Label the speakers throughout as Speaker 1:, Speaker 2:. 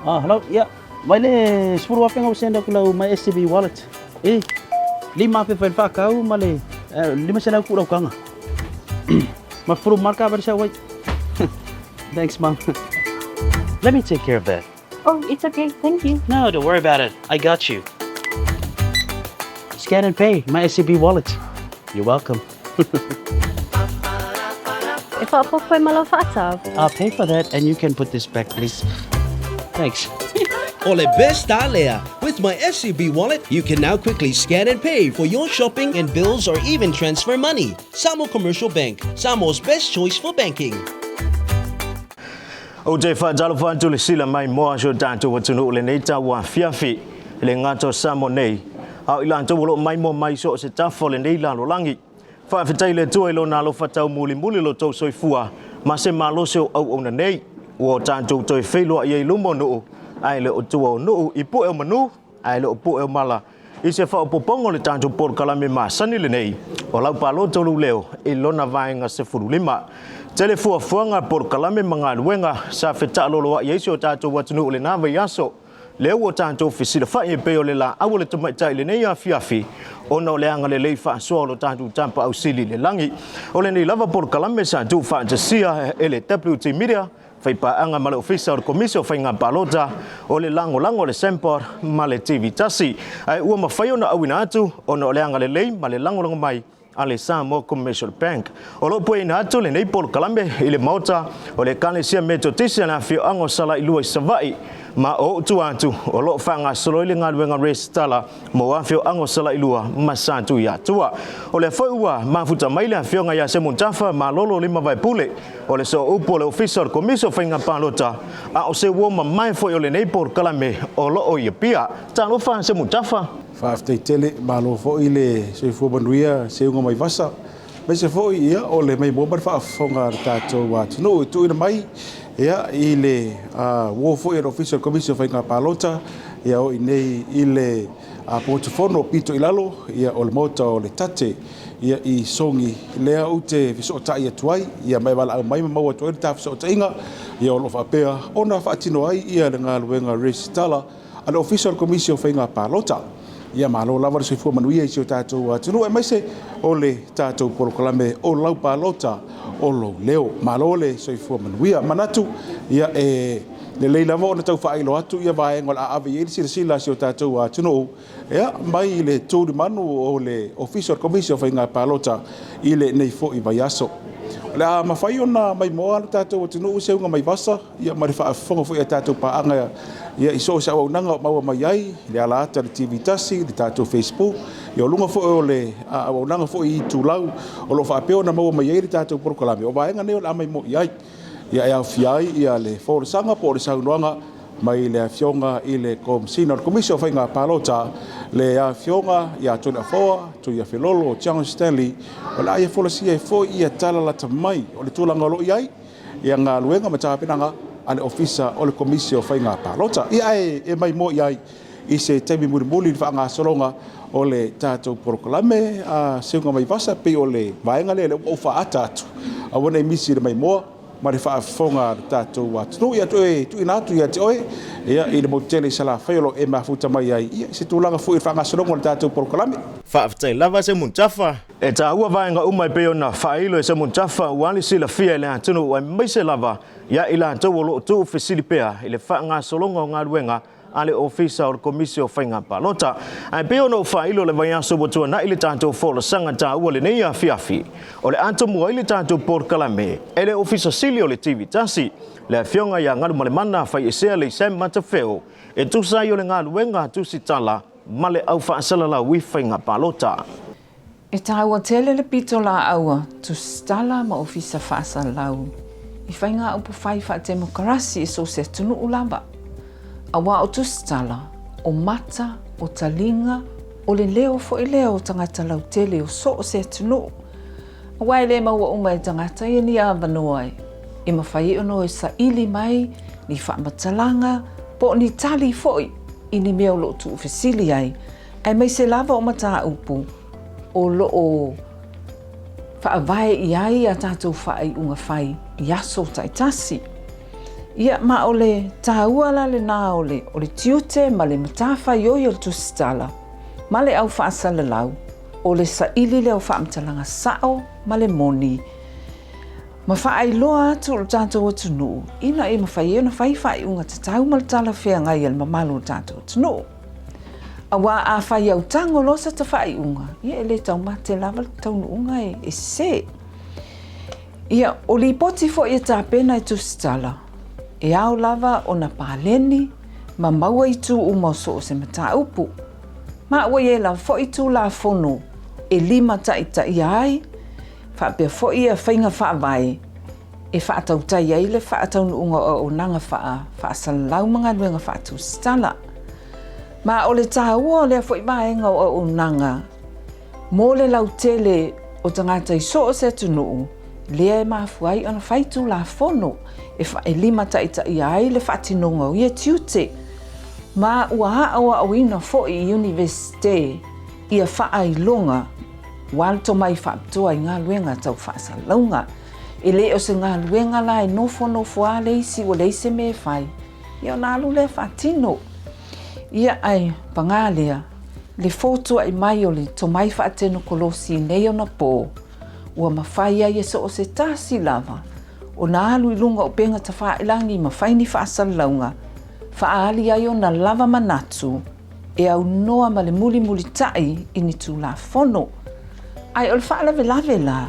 Speaker 1: Ah, hello, ia. Mai le 10,000 ua send aku lau my SCB wallet. E, 5,000 fai le whakau ma le 500 ku lau kanga. Ma furu marka bari sa wai. Thanks, mom. Let me take care of that.
Speaker 2: Oh, it's okay. Thank you.
Speaker 1: No, don't worry about it. I got you. Scan and pay my SCB wallet. You're welcome.
Speaker 2: E whaapopo e malo whaatau.
Speaker 1: I'll pay for that and you can put this back, please. Thanks.
Speaker 3: O le best lea. With my SCB wallet, you can now quickly scan and pay for your shopping and bills or even transfer money. Samoa Commercial Bank, Samoa's best choice for banking.
Speaker 4: Ou te faatalofa atu le sila mai moa si o tatou atunuu lenei tauafiafi i le gata o Samoa nei, a o i latou o lo o maimoa mai so o se tafa o lenei lalolagi. Faafetai i le Atua i Lona alofa taumulimuli lo tou soifua ma se malosi o auauna nei ua o tatou toe feiloai ai i luma o nuu, ae le o tua o nuu i pue o manu, ae le o pue o mala i se faaopoopoga o le tatou polokalame masani lenei o lau palota o lou leo i lona vaega 15. Tele fuafuaga, polokalame ma galuega sa fetaaloloai ai si o tatou atunuu i lena vaiaso. Lea ua tatou fesilafai e pei o le laau a le tamaitai i lenei afiafi ona o le agalelei faasoa o lo tatou Tapaau Sili i le lagi. O lenei lava polokalame sa tuufaatasia e le WT Media, faipaaga ma le Ofisa o le Komisi o Faiga Palota, o le lagolago a le SAMPOD ma le TV Tasi. Ae ua mafai ona auina atu ona o le agalelei ma le lagolago mai a le Samoa Commercial Bank. O lo o pueina atu lenei polokalame i le Maota o le Ekalesia Metotisi a le Afioaga o Salailua i Savaii, ma o ou tua atu o lo o faagasolo ai le galuega resitala mo Afioaga o Salailua ma Satuiatua. O lea foi ua mafuta mai le Afioga ia Semuntafa Malolo Limavaepule o le Sooupu o le Ofisa o le Komisi o Faiga Palota, a o se uo mamae foi o lenei polokalame o lo o i Apia. Talofa Semuntafa!
Speaker 5: Faafetai tele, malo foi le soifua manuia seuga mai vasa, aemaise foi ia o le maimoa ma le faafofoga a le tatou atunuu e tuuina mai ia i le uo foi a le Ofisa o le Komisi o Faiga Palota ia o i nei i le potufono pito i lalo ia o le Maota o le Tate ia i Sogi lea ou te fesootai atu ai ia ma e valaau mai ma maua atu ai le ta fesootaiga ia o lo o faapea ona faatino ai ia le galuega resitala a le Ofisa o le Komisi o Faiga Palota. Ia malo lava le soifua manuia i si o tatou atunuu aemaise o le tatou polokalame o lau palota o lou leo. Malo le soifua manuia. Manatu ia e lelei lava ona tau faailoa atu ia vaega o le a ave i ai le silasila a si o tatou atunuu ia mai i le tulimanu o le Ofisa o le Komisi o Faiga Palota i lenei foi vaiaso. O le a mafai ona maimoa lo tatou atunuu i se uga mai vasa ia ma le faafofoga foi a tatou paaga ia i so o se auaunaga o maua mai ai i le ala ata i le TV tasi, le tatou Facebook, ia o luga foi o le auaunaga foi i itulau o lo o faapea ona maua mai ai le tatou polokalame. O vaega nei o le a maimoa i ai ia e aofia ai ia le folasaga po o le saunoaga mai le Afioga i le Komesina o le Komisi o Faiga Palota, le Afioga ia Toleafoa Tuiafelolo John Stanley, o le a ia folasia ai foi ia tala lata mai o le tulaga o lo o i ai ia galuega ma tapenaga a le Ofisa o le Komisi o Faiga Palota. Ia ae e maimoa i ai i se taimi mulimuli i le faagasologa o le tatou polokalame a Seuga Vaivasa, pei o le vaega lea lea ua ou faaata atu, aua ne i misi i le maimoa ma le faafofoga a le tatou atunuu. Ia toe tuuina atu ia te oe ia, i le motu tele i Salafai o lo o e mafuta mai ai ia, i se tulaga foi i le faagasologa o le tatou polokalame.
Speaker 4: Faafetai lava Semuntafa. E taua vaega uma e pei ona faailo e Semuntafa ua le silafia e le atunuu aemaise lava ia i latou o lo o tuufesili pea i le faagasologa o galuega a le Ofisa o le Komisi o Faiga Palota. Ae pei ona ou faailo le vaiaso ua tuanai le tatou folasaga taua lenei afiafi, o le a tomua ai le tatou polokalame e le Ofisa Sili o le TV Tasi, le Afioga ia Galumalemana Faiesea Leisam Matafeo, e tusa ai o le galuega tusitala ma le au faasalalau i faiga palota.
Speaker 6: E taua tele le pitolaau a tusitala ma ofisa faasalalau i faigaupu fai faatemokarasi i so o se atunuu lava. Aua o tusitala, o mata, o taliga, o le leo foi lea o tagata lautele o so o se atunuu. Aua e le maua uma e tagata ia ni avanoa e mafai ai ona o e saili mai ni faamatalaga po o ni tali foi i ni mea o lo o tuufesili ai, aemaise lava o mataupu o lo o faavae i ai a tatou faaiuga fai i aso taitasi. Ia, ma o le tāua la lenā o le, o le tiute ma le matafaioi o le tusitala ma le au faasalalau, o le saili lea o faamatalaga sao ma le moni, ma faailoa atu i lo tatou atunuu ina ia mafai ai ona fai faaiuga tatau ma le talafeagai a le mamalu o le tatou atunuu. Aua a fai autago loa se ta faaiuga, ia e le taumate lava le taunuuga e sese. Ia, o lipoti foi e tapena e tusitala, e ao lava ona paleni ma maua itu uma o so o se mataupu. Ma ua i ai lava foi Tulafono e limataitaia ai, faapea foi ia faiga faavae e faatautai ai le faataunuuga o auaunaga faasalalau ma galuega faatusitala. Ma o le taua o lea foi vaega o auaunaga Mo le lautele o tagata i so o se atunuu, lea e mafua ai ona fai Tulafono e limataitaia ai le faatinoga o ia tiute, ma ua aoaoina foi i Iunivesite ia faailoga ua le tomai faapitoa i galuega tau faasalalauga. E le o se galuega la e nofonofo lava le isi ua leai se mea e fai, ia ona alu lea faatino. Ia, ae paga lea, le fotuaʻi mai o le tomai faatenokolosi i nei ona pō, ua mafai ai e so o se tasi lava ona alu i luga o upega tafailagi ma fai ni faasalalauga, faaali ai ona lava manatu e aunoa ma le mulimulitaʻi i ni Tulafono. Ae o le faalavelave la,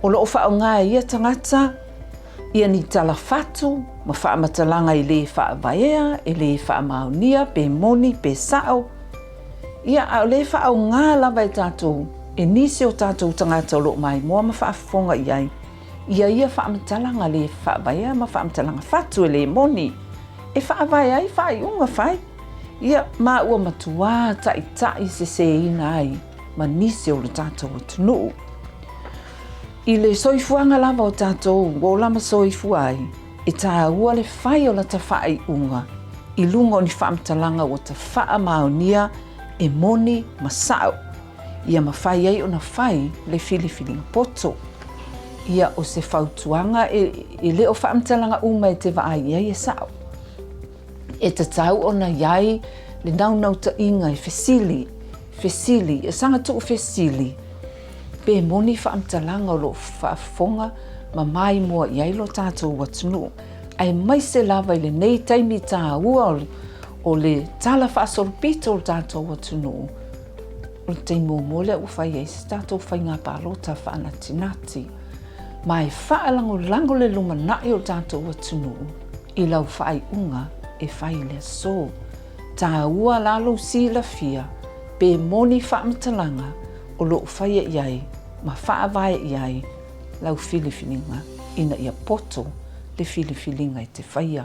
Speaker 6: o lo o faaaoga e ia tagata Ia ni tala fatu ma faamatalaga e lē faavaea, e lē faamaonia, pe moni, pe sao. Ia, a o lē faaaoga lava e tatou, e nisi o tatou tagata o lo o maimoa ma faafofoga i ai, ia ia faamatalaga lē faavaea ma faamatalaga fatu e lē moni, e faavae ai faaiuga fai. Ia, ma ua matuā taitaʻi seseina ai ma nisi o lo tatou atunuu. I le soifuaga lava o tatou ua ola ma soifua ai, e tāua le fai o lata faaiuga i luga o ni faamatalaga ua tafaamaonia e moni ma sao, ia mafai ai ona fai le filifiliga poto. Ia o se fautuaga e le o faamatalaga uma e te vaai i ai e sao. E tatau ona i ai le naunautaiga e fesili, fesili, e saga tuufesili, pe moni faamatalaga o lo o faafofoga ma maimoa i ai lo tatou atunuu, aemaise lava i lenei taimi taua o le tala faasolopito o le tatou atunuu, o le taimi muamua lea ua fai ai se tatou faiga palota faanatinati. Ma e faalagolago le lumanai o le tatou atunuu i lau faaiuga e fai i le aso. Taua la lou silafia pe moni faamatalaga o lo o faia i ai ma faavae i ai lau filifiliga ina ia poto le filifiliga e te faia.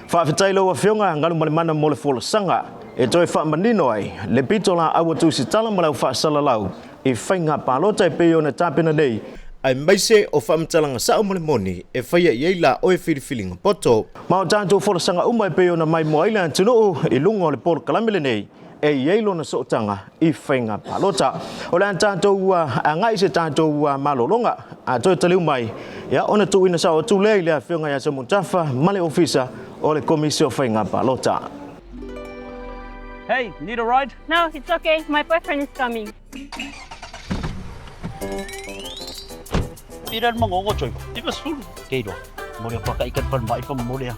Speaker 4: Faafetai lau Afioga Galumalemana mo le folasaga e toe faamanino ai le pito laau a Tusitala ma lau faasalalau i faiga palota e pei ona tapena nei, aemaise o faamatalaga sao ma le moni e faia i ai la oe filifiliga poto. Ma o tatou folasaga uma e pei ona maimoa ai le atunuu i luga o le polokalame lenei e i ai lona sootaga i faiga palota. O le a tatou agai i se tatou malologa, a toe taliu mai, ia ona tuuina sao atu lea i le Afioga ia Samutafa ma le Ofisa o le Komisi o Faiga Palota.
Speaker 1: Hey, need a ride?
Speaker 2: No, it's okay. My boyfriend is coming.
Speaker 1: Pira mangongo choi. Ipa sulu. Keiro. Mole paka ikan pan mai pa mole.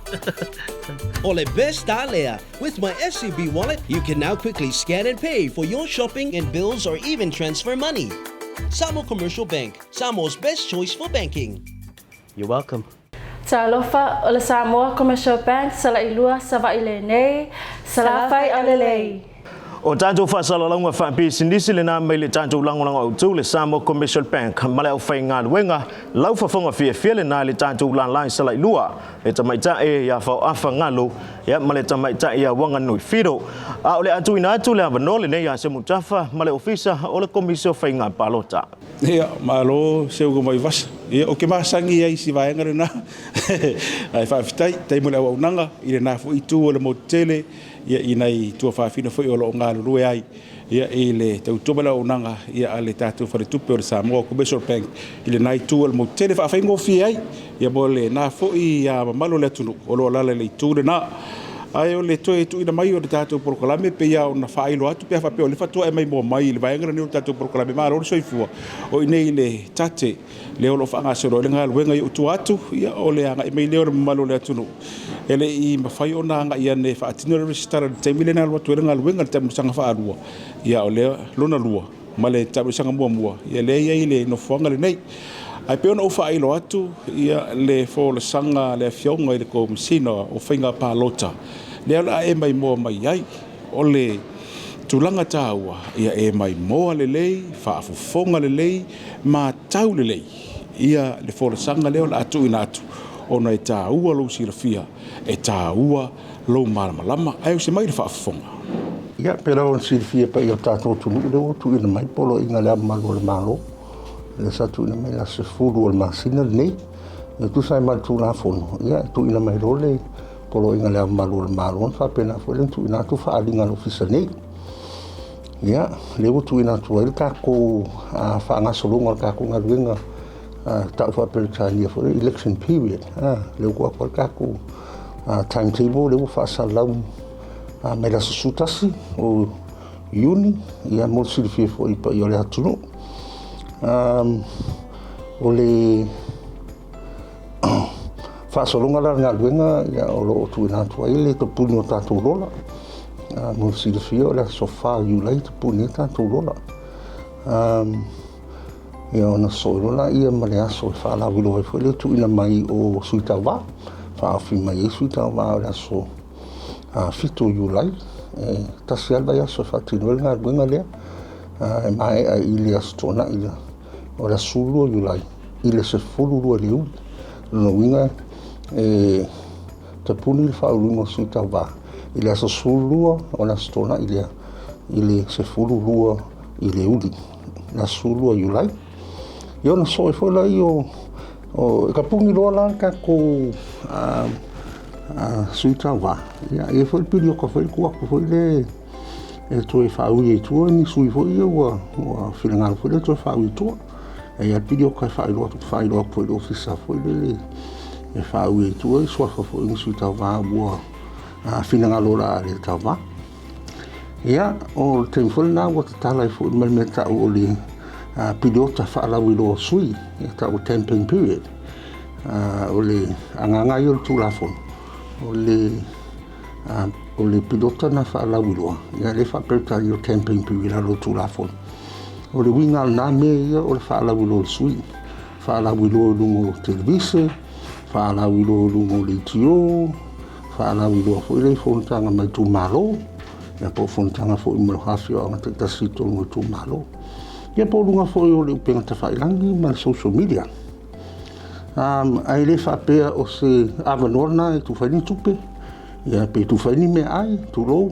Speaker 3: Ole best alea. With my SCB wallet, you can now quickly scan and pay for your shopping and bills or even transfer money. Samo Commercial Bank, Samoa's best choice for banking.
Speaker 1: You're welcome.
Speaker 7: Talofa, o le Samoa Commercial Bank, Salailua, Savaii lenei, Salafai aulelei.
Speaker 4: O tatou faasalalauga faapisinisi lena mai le tatou lagolago autu le Samoa Commercial Bank ma le aufaigaluega laufafoga fiafia lena i le tatou lala i Salailua, le tamaitai ia Faoafa Galu ia ma le tamaitai ia Waganui Fido. A o le a tuuina atu le avanoa lenei ia Semutafa ma le Ofisa o le Komisi o Faiga Palota.
Speaker 5: Ia, malo seuga mai vasa. Ia, o ke masani ai i si vaega lena. Ae faafetai, tai mo le auaunaga i lena foi itu o le motu tele, ia, i nai tuafafine foi o lo o galulue ai. ia i le tautua ma le auaunaga ia a le tatou Faletupe o le Samoa Commercial Bank i lena itu o le motu tele faafaigofie ai ia mo lena foi mamalu o le atunuu o lo o alaala i le itu lena. Ae o le toe tuuina mai o le tatou polokalame pei lava ona faailoa atu pe a faapea o lea faatoa e maimoa mai i le vaega lenei o le tatou polokalame, malo le soifua. O i inei i le tate lea o lo o faagasolo ai le galuega i ou tua atu, ia o le agai mai lea o le mamalu o le atunuu. E le i mafai ona agai ane e faatino le resitala i le taimi lea na alu atu ai le galuega i le taamilosaga faalua, ia o lea lona lua ma le taamilosaga muamua, ia lea e i ai le nofoaga lenei. Ae pei ona ou faailoa atu ia le folasaga a le Afioga i le Komesina o Faiga Palota, lea o le a e maimoa mai ai. O le tulaga taua, ia e maimoa lelei, faafofoga lelei, matau lelei ia le folasaga lea o le a tuuina atu, ona e taua lou silafia, e taua lou malamalama. Ae usi mai le faafofoga.
Speaker 8: Ia, pei lava ona silafia e paia o le tatou atunuu, lea ua tuuina mai poloaiga a Le Ao Mamalu o le Malo, lea sa tuuina mai i le aso 10 o le masina lenei. E tusa ai ma le Tulafono, ia, e tuuina mai loa le poloaiga a Le Ao Mamalu o le Malo ona faapena foi lea ona tuuina atu faaaliga a le Ofisa nei. Ia, lea ua tuuina atu ai le tatou faagasologa o le tatou galuega tau faa-Peretania foi le election period. Lea ua tuu atu ai le tatou timetable lea ua faasalalau mai le aso 11 o Iuni, ia mo le silafia foi i paia o le atunuu. O le faasologa la o le galuega ia, o lo o tuuina atu ai le tapuni o tatou lola. Mo le silafia o le aso 4 Iulai e tapuni ai tatou lola. Ia ona sosoo loa lea ma le aso e faalauiloa ai foi le tuuina mai o sui tauva. Faaofi mai ai sui tauva o le aso 7 Iulai. E tasi lava le vaiaso e faatino ai le galuega lea. E maea i le aso Toonai o le aso 12 Iulai i le 12 i le aoauli. O lona uiga e tapuni le faauluina o sui tauva i le aso 12 o le aso Toonai lea i le 12 i le aoauli, le aso 12 Iulai. Ia ona sosoo ai foi lea o e tapuni loa la le tatou sui tauva, ia e i ai foi le piriota foi le tuu atu foi lea e toe faaui ai i tua ni sui foi ia ua finagalo foi lea e toe faaui i tua. E i ai le piriota e faailoa atu foi i le ofisa foi lele e faaui ai i tua i suafa foi o ni sui tauva ua finagalo o le a le tauva. Ia, o le taimi foi lena ua tatala ai foi ma le mea tau o le piriota faalauiloa o sui, e tau o campaign period. O le agaga ia o le Tulafono, o le O le piriota lena faalauiloa, ia lea e faa-Peretania o le campaign period i lalo o le Tulafono. O le uiga o lena mea ia o le faalauiloa o le sui. Faalauiloa i luga o televise, faalauiloa i luga o leitio, faalauiloa foi lea i fonotaga mai itumalo, ia po o fonotaga foi mo afioaga taitasi i totonu o itumalo. Ia po o luga foi o le upega tafailagi ma le social media. Ae le faapea o se avanoa lena e tufa ai ni tupe, ia pe tufa ai ni meaai, tulou,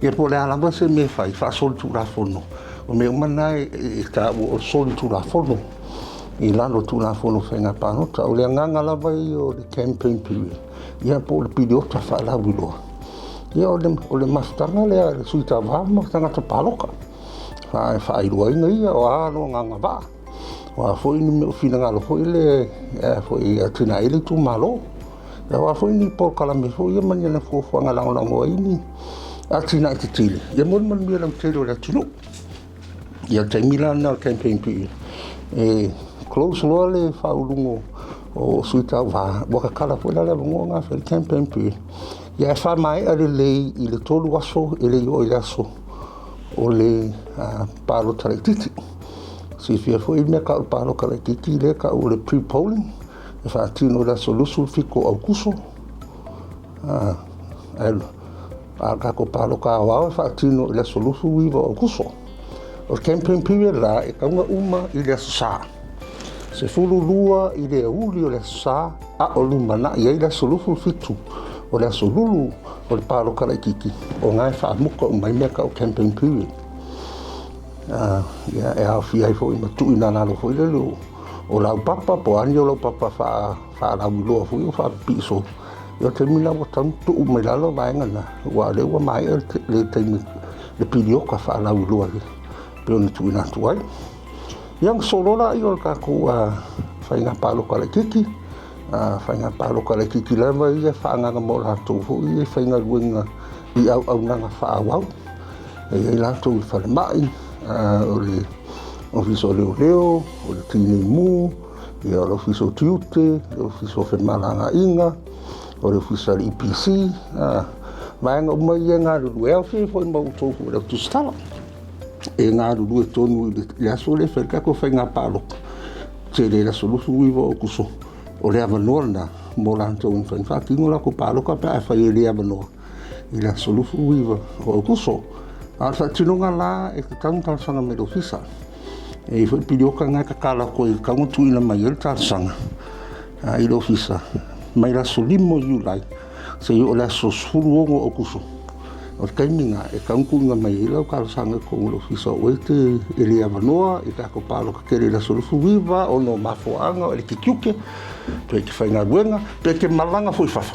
Speaker 8: ia po o le a lava se mea e fai, faasolitulafono. O mea uma na e taua o solitulafono i lalo o Tulafono o Faiga Palota. O le agaga lava ia o le campaign period, ia po o le piriota faalauiloa. Ia o le mafutaga lea a le sui tauva ma tagata palota. E faailoaina ia o a lona agavaa. O a foi ni mea o finagalo foi le foi e atinae ai le itumalo. O a foi ni polokalame foi ia ma ni ana fuafuaga lagolago ai ni atinae tetele ia mo le manuia lautele o le atunuu. Ia le taimi la lena o le campaign period, e close loa le faauluga o sui tauva, ua tatala foi la le avanoa na fai le campaign period. Ia e faamaea lelei i le 3 aso e le i oo i le aso o le palota laitiiti. Silafia foi le mea tau o le palota laitiiti lea e tau o le pre-polling, e faatino i le aso 27 o Aokuso. Ae a o le tatou palota aoao e faatino i le aso 29 o Aokuso. O le campaign period la e tatau ona uma i le aso Sa. 12 i le aoauli o le aso Sa a o lumanai ai le aso 27 o le aso Lulu o le palota laitiiti, o lena e faamuta uma ai mea tau o campaign period. Ia, e aofia ai foi ma tuuina lalo foi lele o laupapa, po o a ni o laupapa faalauiloa foi o faapipii solo. Ia o le taimi lena ua tatau ona tuu mai lalo vaega na, aua o lea ua maea le taimi le pilioka faalauiloa e pei ona tuuina atu ai. Ia ona solo laia o le tatou faiga palota laitiiti, faiga palota laitiiti lava ia faaagaaga mo latou foi ia e faigaluega i auaunaga faaauau. E i ai latou i le falemai, o le Ofisa o Leoleo, o le Tinei Mu, ia o le Ofisa o Tiute, le Ofisa o Femalagaaiga, o le Ofisa o le EPC, vaega uma ia e galulue, e aofia ai foi ma outou foi le au tusitala e galulue tonu i le aso lea e fai ai le tatou faiga palota tele i le aso 29 o Aokuso. O le avanoa lena mo latou e mafai ona faatino latou palota pe a fai e le avanoa i le aso 29 o Aokuso. A o le faatinoga la e tatau ona talosaga mai i le ofisa. E i ai foi pilioka na e tatala atu ai e tatau ona tuuina mai ai le talosaga i le ofisa mai le aso 5 o Iulai seia oo i le aso 16 o Aokuso. O le taimi lena e tatau ona tuuina mai ai lau talosaga i totonu o le ofisa o oe e te e le avanoa i tatou palota tele i le aso 29 ona o mafuaaga o le tiute, pe e te faigaluega, pe e te malaga foi i fafo.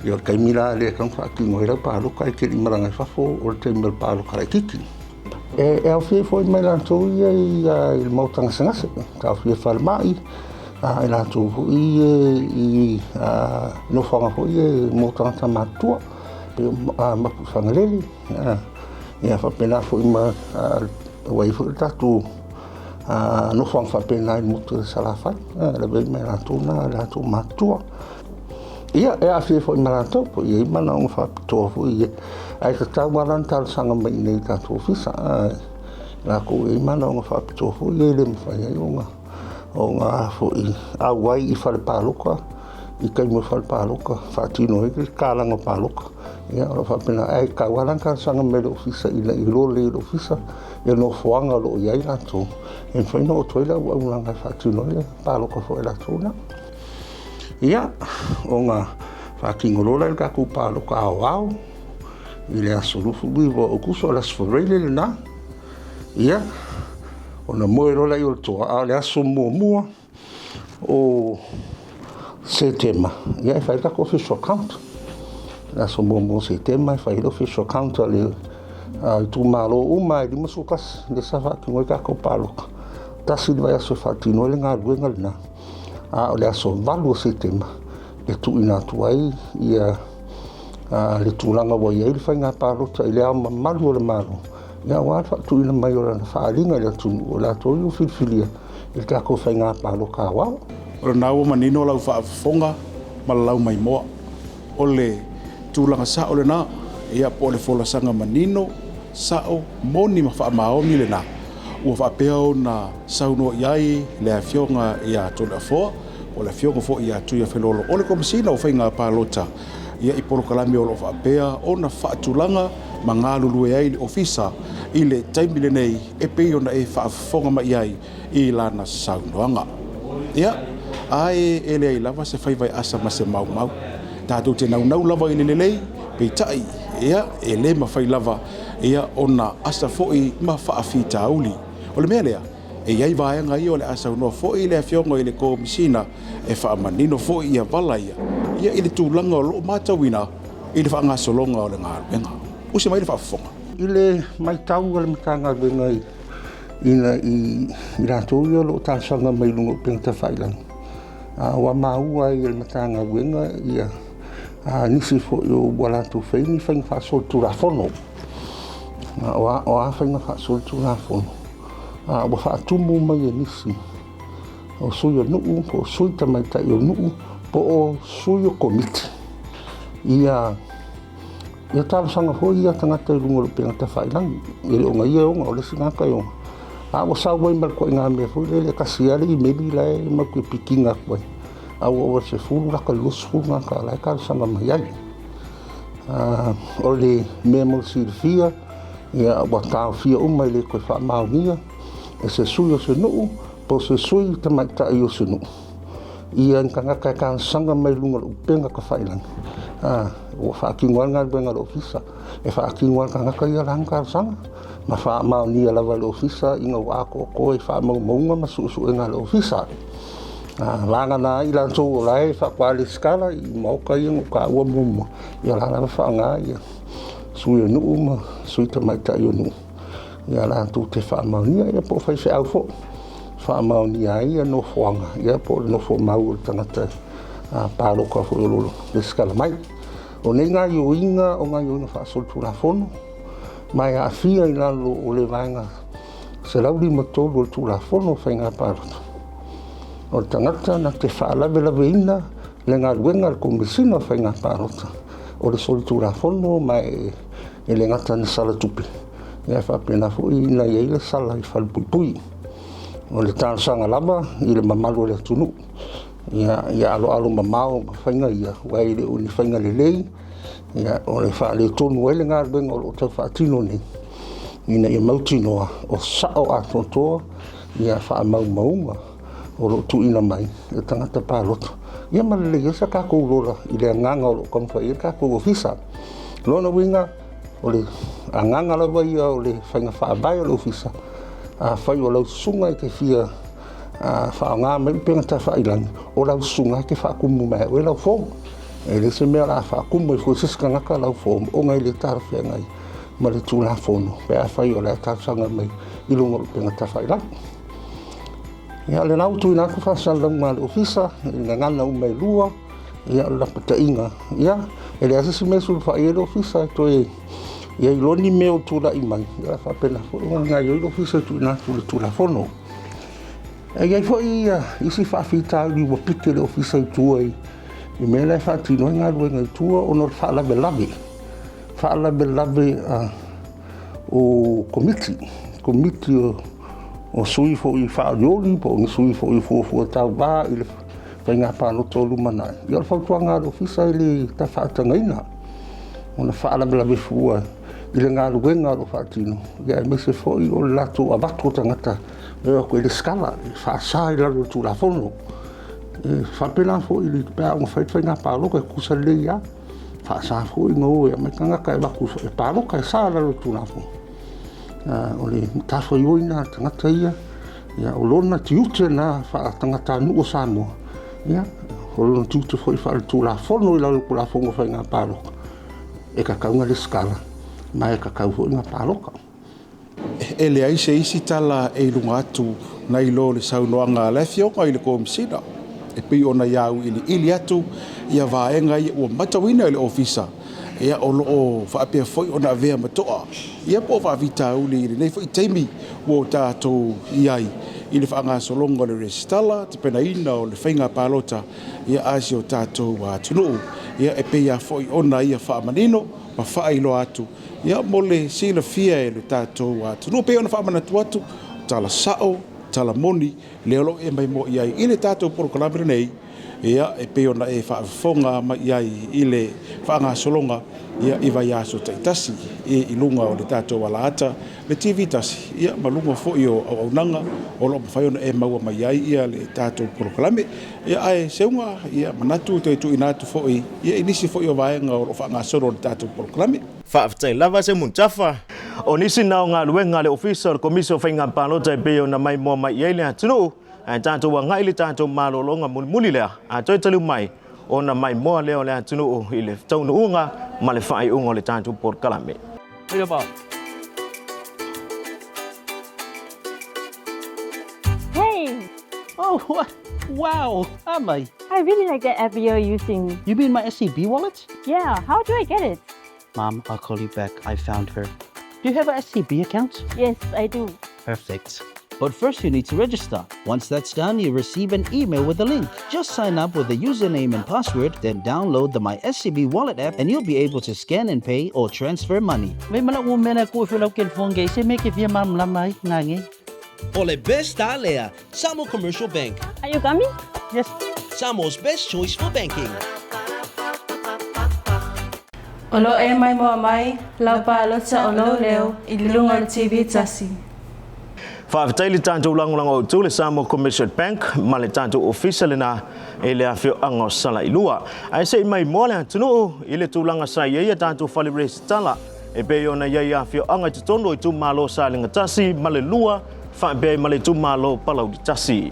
Speaker 8: Ia o le taimi la lea e tatau ona faatino ai lau palota ae te le i malaga i fafo o le taimi o le palota laitiiti. E aofia ai foi ma i latou ia i le maota gasegase, taofia falemai, i latou foi ia i nofoaga foi ia mo tagata matutua, pei o Mapuifagalele, ia faapena foi ma ua i ai foi le tatou nofoaga faapena i le motu o Salafai, e lavea ai ma i latou na, latou matutua. Ia, e aafia foi ma latou, po i ai manaoga faapitoa foi ia. Ae tatau lava la ona talosaga mai i inei i le tatou ofisa. Latou e i ai manaoga faapitoa foi ia e le mafai ai ona ona foi auai i fale palota i taimi o fale palota faatino ai le tatalaga palota. Ia, o lo o faapena. Ae tatau lava la ona talosaga mai i le ofisa ina ia iloa lelei e le ofisa ia nofoaga o lo o i ai latou e mafai ona oo atu ai le auaunaga e faatino ai le palota foi a latou na. Ia, ona faatino loa lea o le tatou palota aoao i le aso 29 o Aokuso, o le aso Faraile lena. Ia, ona moe loa lea o le toa, a o le aso muamua o Setema, ia e fai le tatou official count. Le aso muamua o Setema e fai le official count a le itumalo uma e 51 lea sa faatino ai tatou palota. Tasi le vaiaso e faatino ai le galuega lena. A o le aso 8 o Setema e tuuina atu ai ia le tulaga ua i ai le faiga palota i le Ao Mamalu o le Malo, ia aua le faatuina mai o lana faaaliga i le atunuu o latou ia ua filifilia i le tatou faiga palota aoao.
Speaker 5: O lena ua manino lau faafofoga ma le laumaimoa. O le tulaga sao lena, ia po o le folasaga manino, sao, moni ma faamaoni lena ua faapea ona saunoa i ai le Afioga ia Toleafoa, po o le Afioga foi ia Tuiafelolo, o le Komesina o Faiga Palota, ia i polokalame o lo o faapea ona faatulaga ma galulue ai le Ofisa i le taimi lenei e pei ona e faafofoga mai ai i lana saunoaga. Ia, ae e leai lava se faiva e asa ma se maumau. Tatou te naunau lava i le lelei, peitai, ia, e le mafai lava, ia, ona asa foi ma faafitauli. O le mea lea, e i ai vaega ia o le a saunoa foi le Afioga i le Komesina e faamanino foi ia vala ia, ia i le tulaga o lo o matauina i le faagasologa o le galuega. Usi mai le faafofoga.
Speaker 8: I le matau a le Matagaluega i ina i latou ia o lo o talosaga mai i luga o upega tafailagi, ua maua ai e le Matagaluega ia nisi foi o ua latou fai ni faiga faasolitulafono. O a faiga faasolitulafono? Ua faatumu mai e nisi o sui o nuu, po o sui tamaitai o nuu, po o sui o komiti ia Ia talosaga foi ia tagata i luga o le upega tafailagi. E le o ia e ona, o le isi tagata e ona. A ua sau ai ma le ituaiga mea foi lele, e tasi lava le imeli la e matou te pick ina atu ai. A ua oo i le 10 lata i le 20 tagata la e talosaga mai ai. O le mea mo le silafia, ia ua taofia uma e le toe faamaonia e se sui o se nuu po o se sui tamaitai o se nuu ia ni tagata e talosaga mai luga o le upega tafailagi, ua faatino ai le galuega a le ofisa, e faatino lava e le tagata ia lana talosaga ma faamaonia lava e le ofisa ina ua atoatoa i faamaumauga ma suesuega a le ofisa. Vagana ai i latou o la e faatoa resitala i maota ia na ou taua muamua, ia o la e lava faaaoga ia. sui o nuu ma sui tamaitai o nuu ia latou te faamaonia ia po o faifeau foi faamaonia ai ia nofoaga ia po o le nofo mau o le tagata palota foi o lo o resitala mai. O nei gaoioiga o gaoioiga faasolitulafono ma e aafia i lalo o le Vaega 153 o le Tulafono o Faiga Palota. O le tagata na te faalavelaveina le galuega a le Komesina o Faiga Palota o le solitulafono ma e le gata na sala tupe, ia faapena foi ina i ai le sala i falepuipui. O le talosaga lava i le mamalu o le atunuu ia aloalo mamao ma faiga ia, aua e le o ni faiga lelei, ia o le faaletonu ai le galuega o lo o tau faatino nei, ina ia mautinoa o sao atoatoa ia faamaumauga o lo o tuuina mai e tagata palota, ia ma lelei ai sa tatou lola i le agaga o lo o taumafai ai le tatou ofisa. O lona uiga, o le agaga lava ia o le faiga faavae o le ofisa, afai o lau susuga e te fia faaaoga mai upega tafailagi, o lau susuga e te faatumu mai oe lau form. E le se mea o le a faatumu ai foi se isi tagata lau form ona e le talafeagai ma le Tulafono pe afai o le a talosaga mai i luga o upega tafailagi. Ia, o lena ua tuuina atu faasalalauga a le Ofisa i gagana uma e lua, ia, o le lapataiga, ia, e leai se isi mea e sulufai ai le Ofisa e toe i ai loa ni mea o tulai mai, ia, faapena foi ona gaoioi le Ofisa e tuuina atu le Tulafono. E i ai foi isi faafitauli ua piki le Ofisa i tua i mea la e faatino ai galuega i tua ona o le faalavelave, faalavelave o komiti, komiti o sui foi faaolioli po o ni sui foi fuafua tauva i le faiga palota o lumanai. Ia o le fautuaga a le Ofisa e le tafaatagaina ona faalavelave fua i le galuega o lo o faatino, ia aemaise foi o le latou avatu o tagata e o atu e resitala, e faasa i lalo o le Tulafono. E faapena foi pe a oo ina fai le faiga palota e tutusa lelei lava. Faasa foi ona o e aumai tagata e avatu e palota e sa i lalo o le Tulafono. O le matafaioi lena a le tagata ia, ia o lona tiute lena faa-tagatanuu o Samoa, ia o lona tiute foi faale-Tulafono i lalo o le Tulafono o Faiga Palota, e tatau ona resitala ma e tatau foi ona palota.
Speaker 5: E leai se isi tala e i luga atu nai lo le saunoaga a le Afioga i le Komesina e pei ona ia auiliili atu ia vaega ia ua matauina e le Ofisa ia o lo o faapea foi ona avea ma toa ia po o faafitauli i lenei foi taimi ua o tatou i ai i le faagasologa o le resitala, tapenaina o le faiga palota ia a si o tatou atunuu. Ia e pei lava foi ona ia faamanino ma faailoa atu Ia mo le silafia e le tatou atunuu, pei ona faamanatu atu, tala sao, tala moni, lea o lo o e maimoa i ai i le tatou polokalame lenei, ia e pei ona e faafofoga mai i ai i le faagasologa ia i vaiaso taitasi i luga o le tatou alaata, le TV tasi, ia ma luga foi o auaunaga o lo o mafai ona e maua mai ai ia le tatou polokalame. Ia ae Seuga, ia manatu toe tuuina atu foi ia i nisi foi o vaega o lo o faagasolo le tatou polokalame.
Speaker 4: Faafetai lava Semutafa. O nisi na o galuega a le Ofisa o le Komisi o Faiga Palota e pei ona maimoa mai i ai le atunuu, ae tatou agai i le tatou malologa mulimuli lea, a toe taliu mai ona maimoa lea o le atunuu i le taunuuga ma le faaiuga o le tatou polokalame.
Speaker 2: Hey!
Speaker 1: Oh, what? Wow, Amai.
Speaker 2: I really like that app you're using.
Speaker 1: You mean my SCB wallet?
Speaker 2: Yeah, how do I get it?
Speaker 1: Mom, I'll call you back. I found her. Do you have a SCB account?
Speaker 2: Yes, I do.
Speaker 1: Perfect. But first you need to register. Once that's done, you receive an email with a link. Just sign up with a username and password, then download the My SCB Wallet app and you'll be able to scan and pay or transfer money.
Speaker 3: O le best lea, Samoa Commercial Bank.
Speaker 2: Are you coming?
Speaker 1: Yes.
Speaker 3: Samoa's best choice for banking.
Speaker 7: O lo o e maimoa mai lau palota o lou leo i luga o le TV tasi.
Speaker 4: Faafetai le tatou lagolago autu le Samoa Commercial Bank ma le tatou ofisa lena i le afioaga o Salailua. Ae se i maimoa le atunuu i le tulaga sa i ai a tatou fale resitala e pei ona i ai afioaga i totonu o itumalo o Salega 1 ma le 2 faapea ai ma le itumalo o Palauli 1.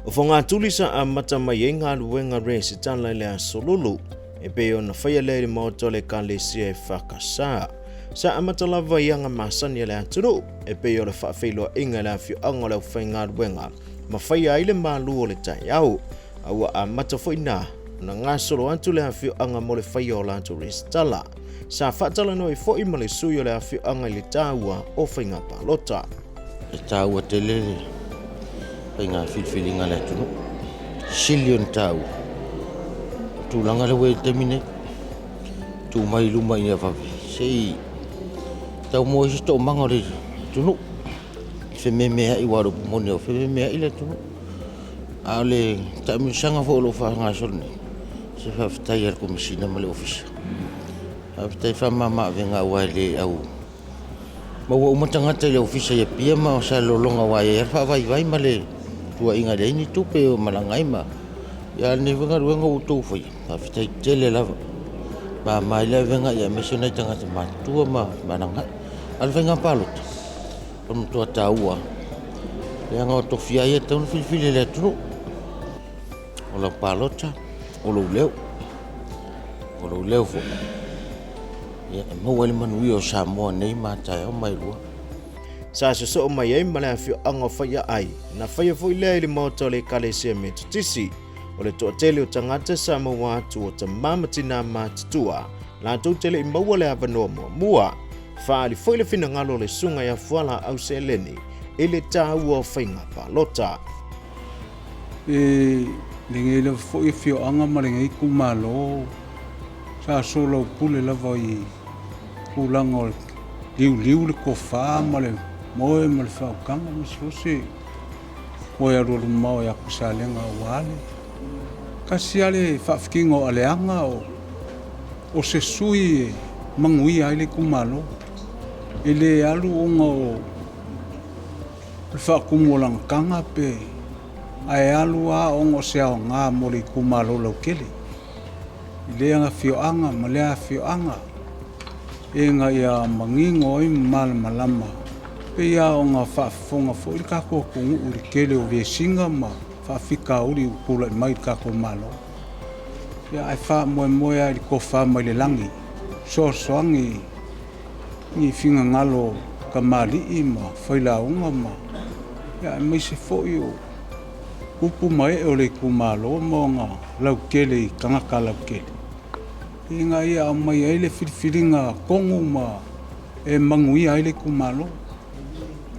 Speaker 4: O Fogatuli sa amata mai ai galuega resitala i le Aso Lulu e pei ona faia lea i le maota o le Ekalesia e FKS. Sa amata lava i aga masani a le atunuu e pei o le faafeiloaiga i le afioaga o le aufaigaluega ma faia ai le malu o le taeao. A ua amata foi na ona gasolo atu le afioaga mo le faia o latou resitala. Sa faatalanoa ai foi ma le sui o le afioaga i le taua o faiga palota.
Speaker 9: E taua tele le faiga filifiliga a le atunuu. Sili ona taua o tulaga lea ua i ai i le taimi nei. Tu mai i luma ina ia vave se i tau maua ai se toomaga o le atunuu. I fememeai aua o le upu moni ua fememeai le atunuu. A o le taamilosaga foi o lo o faagasolo nei, se faafetai lava i le Komesina ma le Ofisa. Faafetai faamama avega aua e le au maua uma tagata i le Ofisa i Apia ma Salelologa aua e i ai lava le faavaivai ma le tuuaiga e leai ni tupe e malaga ai ma... Ia a o lenei foi galuega ua outou faia, faafetai tele lava. E mama ai le avega aemaise o nai tagata matutua ma malaga ai. A o le faiga palota, o le matua taua lava, leaga o tofi lava ia e tatau ona filifili e le atunuu. O lau palota, o lou leo, o lou leo foi e maua ai le manuia o Samoa nei ma a taeao ma e lua.
Speaker 4: Sa sosoo mai ai ma le afioaga o Faiaai, na faia foi lea i le maota o le Ekalesia Metotisi. O le toatele o tagata sa maua atu o tama ma tinā matutua, latou te le i maua le avanoa muamua. Faaali foi le finagalo o le Susuga ia Fualaau Seleni i le taua o faiga palota.
Speaker 10: E lenei lava foi afioaga ma lenei itumalo sa soalaupule lava i tulaga o le liuliu le tofa ma le moe ma le faautaga ma se ose moe alualu mamao ia Kusalega aua le tasi lava le faafitiga o aleaga o se sui e manuia ai le itumalo. E le alu ona o le faatumu o lana taga pe ae alu lava ona o se aoga mo le itumalo lautele i lea afioaga ma lea afioaga ina ia manino ai ma malamalama. E pei lava ona faafofoga foi le tatou atunuu i le tele o vesiga ma faafitauli ua tulai mai i le tatou Malo. Ia ae faamoemoe lava i le tofa mai le lagi, fesoasoani i finagalo o tamalii ma failauga ma ia aemaise foi o upu ma ee o le itumalo ma ona lautele i tagata lautele ina ia aumai ai le filifiliga tonu ma e manuia ai le itumalo.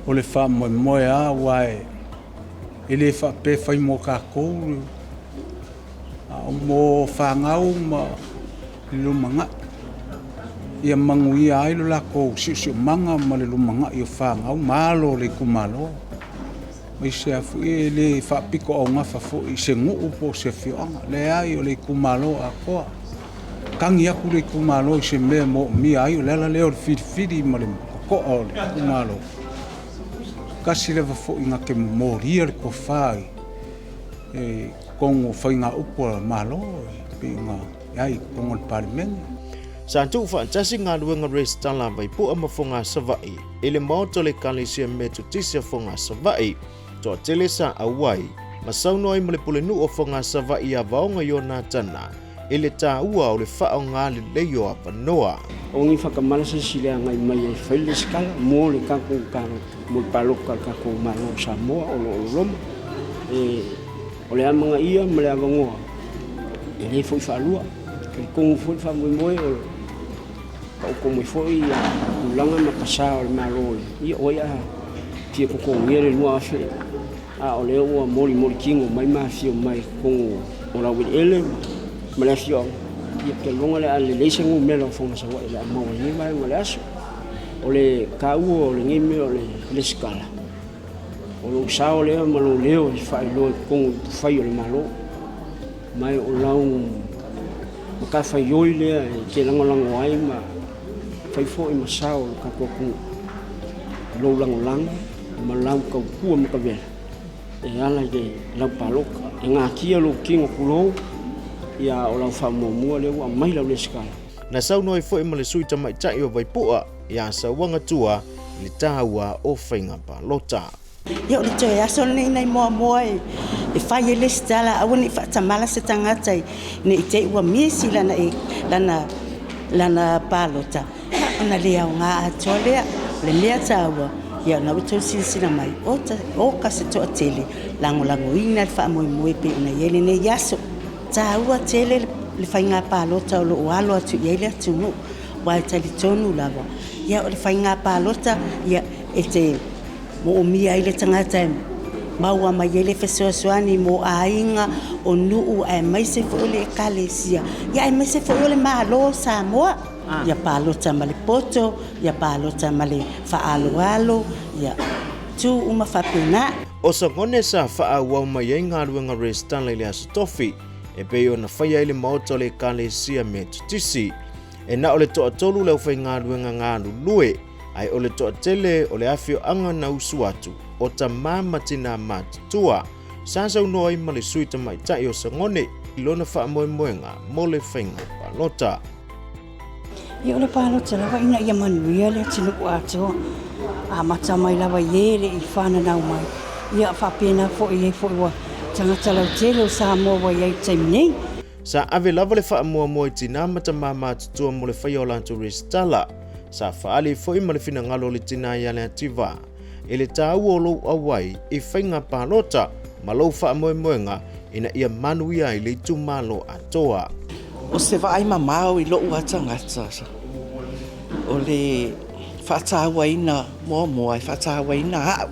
Speaker 10: O le faamoemoe lava aua e le faapea e fai mo tatou, a o mo fanau ma le lumanai. Ia manuia ai lo latou siosiomaga ma le lumanai o fanau ma alo o le itumalo. Aemaise lava foi e le faapitoaugafa foi i se nuu po o se afioaga. Leai, o le itumalo atoa. Tagi atu le itumalo i se mea e moomia ai, o le ala lea o le filifili ma le totoa o le itumalo. Tasi lava foi na te momolia le tofa i totonu o faigaupu a le Malo e pei ona i ai i totonu o le Palemene.
Speaker 4: Sa tuufaatasi galuega resitala a Vaipua ma Fogaa Savaii i le maota o le Ekalesia Metotisi a Fogaa Savaii. Toatele sa auai ma saunoa ai ma le pulenuu o Fogaa Savaii ia Vaoga Ionatana i le taua o le faaaoga lelei o avanoa.
Speaker 11: O ni whakamala se sile agai mai ai fai le resitala mo le tatou palota, mo le palota a le tatou Malo o Samoa o lo o loloma. E, o le amanaia ma le avanoa e le foi faalua. Talitonu foi le faamoemoe o taoto mai foi ia tulaga ma pasā o le Malo ia o ai a fia totogia le 2000 a o lea ua molimoli tino mai ma afio mai i totonu o laueleele ma le afioaga. Ia ou te lagona o le a lelei se numera o Foga Savaii o le a maua i lenei vaega o le aso. O le taua o lenei mea o le resitala, o lou sao lea ma lou leo e faailoa i totonu o upufai o le Malo. Ma o lau matafaioi lea e te lagolago ai ma fai foi ma sao o le tatou atunuu i lou lagolago ma lau tautua matavela e ala i le lau palota. E natia lou tino tulou, ia o lau faamuamua lea ua aumai lau resitala.
Speaker 4: Na saunoa ai foi ma le sui tamaitai o Vaipua ia Sauaga Tua i le taua o faiga palota.
Speaker 12: Ia o le toe aso lenei nai Moamoa e fai ai le isi tala, aua ne i faatamala se tagata ne i te i ua misi lana, lana, lana palota. ona le aoga atoa lea. O le mea taua, ia o lena ua outou silasila mai, o ka se toatele lagolagoina le faamoemoe pei ona i ai lenei aso. E taua tele le faiga palota o lo o alo atu i ai le atunuu, aua e talitonu lava, ia o le faiga palota e te moomia ai le tagata e maua mai ai le fesoasoani mo aiga, o nuu aemaise foi o le Ekalesia, aemaise foi o le Malo o Samoa. Ia palota ma le poto, ia palota ma le faaaloalo, ia tu uma faapena.
Speaker 4: O Sagone sa faaauau mai ai galuega resitala i le Aso Tofi e pei ona faia ai le maota o le Ekalesia Metotisi. E na o le toatolu le aufaigaluega galulue, ae o le toatele o le afioaga na usu atu o tamā ma tinā matutua sa saunoa ai ma le sui tamaitai o Sagone i lona faamoemoega mo le faiga palota.
Speaker 13: Ia o le palota lava ina ia manuia le atunuu atoa, amata mai lava i e le i fananau mai, ia faapena foi i e foi ua tagata lautele o Samoa ua i ai i le taimi nei.
Speaker 4: Sa ave lava le faamuamua i tinā ma tamā matutua mo le faia o latou resitala. Sa faaali foi ma le finagalo o le tinā ia Leativa i le taua o lou auai i faiga palota ma lou faamoemoega ina ia manuia ai le itumalo atoa.
Speaker 14: O se vaai mamao i loʻu a tagata, o le faatauaina muamua e faatauaina aʻu,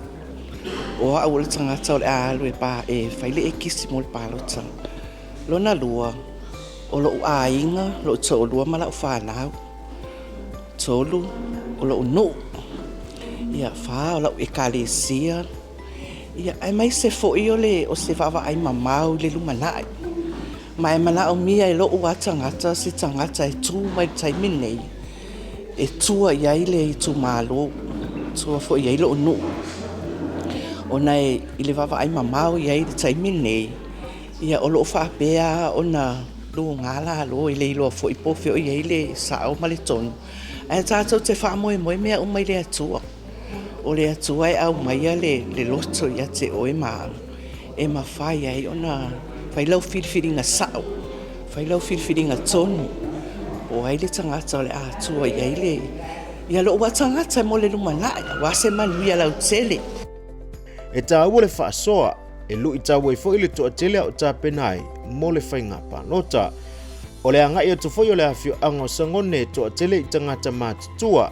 Speaker 14: o aʻu o le tagata o le a alu e fai le ekisi mo le palota. Lona lua, o loʻu aiga, loʻu toʻolua ma laʻu fanau. Tolu, o loʻu nuu. Ia, fa, o laʻu ekalesia. Ia, aemaise foi o le o se vaavaai mamao i le lumanai. Ma e manaomia e loʻu a tagata se tagata e tu mai i le taimi lenei e tua i ai le itumalo, tua foi i ai loʻu nuu. Ona e i le vaavaai mamao i ai i le taimi lenei, Ia, o lo o faapea ona luga lalo, e le iloa foi po o fea o i ai le sao ma le tonu, ae tatou te faamoemoe mea uma i le Atua. O le Atua e aumaia le loto ia te oe ma au, e mafai ai ona fai lau filifiliga sao, fai lau filifiliga tonu, po o ai le tagata o le a tua i ai le, ia lou lava tagata mo le lumanai, aua se manuia lautele.
Speaker 4: E taua le faasoa, e luitau ai foi le toatele a o tapena ai mo le faiga palota. O le agai atu foi o le afioaga o Sagone e toatele i tagata matutua.